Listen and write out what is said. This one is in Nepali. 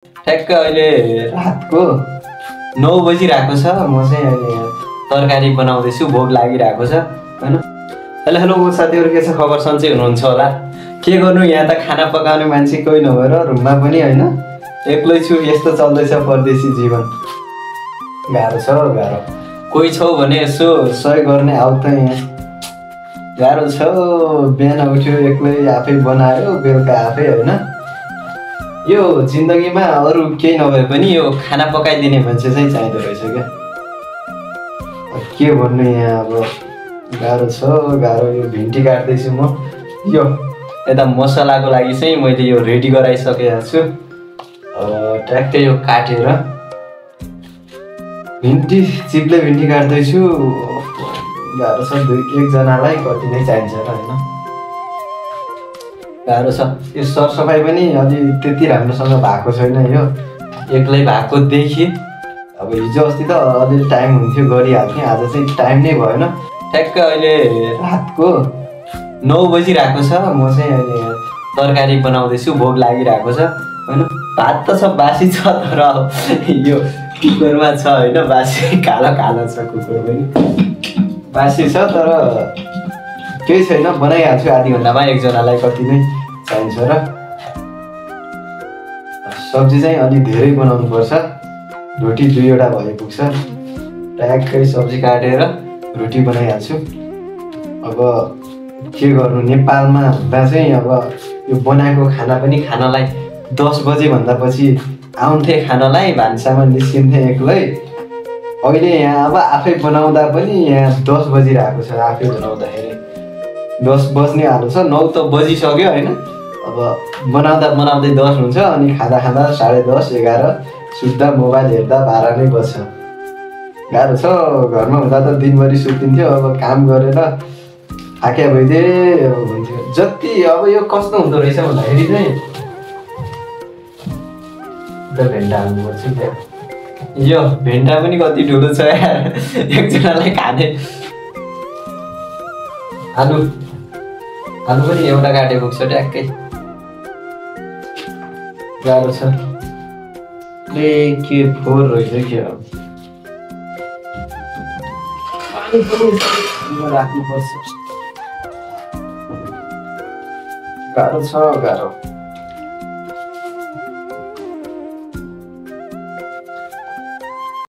ठ्याक्क अहिले रातको 9 बजिरहेको छ। म चाहिँ अहिले तरकारी बनाउँदैछु, भोक लागिरहेको छ हैन। हेलो साथीहरु, के छ खबर? सन्चै हुनुहुन्छ होला? के गर्नु, यहाँ त खाना पकाउने मान्छे कोही नभएर रुममा पनि हैन एक्लै छु। यस्तो चल्दैछ परदेशी जीवन। गाह्रो छ गाह्रो। कोही छौ भने यसो सहयोग गर्ने आउ त यहाँ। गाह्रो छ। बिहान उठ्यो एक्लै आफै बनायो, बेलुका आफै हैन। यो जिन्दगीमा अरू केही नभए पनि यो खाना पकाइदिने मान्छे चाहिँ चाहिँदो रहेछ क्या। के भन्नु यहाँ, अब गाह्रो छ गाह्रो। यो भिन्डी काट्दैछु म। यो यता मसलाको लागि चाहिँ मैले यो रेडी गराइसकेको छु। ट्याक्कै यो काटेर भिन्डी चिप्ले भिन्डी काट्दैछु। गाह्रो छ। एकजनालाई कति नै चाहिन्छ र हैन। गाह्रो छ। यो सरसफाइ पनि अलि त्यति राम्रोसँग भएको छैन। यो एक्लै भएकोदेखि अब हिजो अस्ति त अलि टाइम हुन्थ्यो गरिहाल्थेँ, आज चाहिँ टाइम नै भएन। ठ्याक्क अहिले रातको 9 बजिरहेको छ। म चाहिँ अहिले तरकारी बनाउँदैछु, भोक लागिरहेको छ हैन। भात त छ, बासी छ, तर यो कुकरमा छ हैन। बासी कालो कालो छ कुकर पनि, बासी छ, तर केही छैन, बनाइहाल्छु आधी घन्टामा। एकजनालाई कति नै चाहिन्छ र। सब्जी चाहिँ अलि धेरै बनाउनु पर्छ। रोटी 2वटा भए पुग्छ। ट्याक्कै सब्जी काटेर रोटी बनाइहाल्छु। अब के गर्नु, नेपालमा हुँदा चाहिँ अब यो बनाएको खाना पनि खानलाई 10 बजे भन्दा पछि आउँथे खानलाई, भान्सामा निस्किन्थे एक्लै। अहिले यहाँ अब आफै बनाउँदा पनि यहाँ 10 बजिरहेको छ। आफै बनाउँदाखेरि 10 बज्ने आलो छ। 9 त बजिसक्यो हैन। अब बनाउँदा बनाउँदै 10 हुन्छ, अनि खाँदा 10:30 11 सुत्दा मोबाइल हेर्दा 12 नै बज्छ। गाह्रो छ। घरमा हुँदा त दिनभरि सुतिन्थ्यो, अब काम गरेर थाक्या भइदिए हुन्थ्यो। जति अब यो कस्तो हुँदो रहेछ भन्दाखेरि चाहिँ भेन्टा हाल्नुपर्छ क्या। यो भेन्टा पनि कति ठुलो छ यार, एकजनालाई खाने। आलु पनि एउटा काटे पुग्छ ट्याक्कै। गाह्रो छ। के फोहोर रहेछ क्या। पानी पनि राख्नुपर्छ। गाह्रो छ गाह्रो।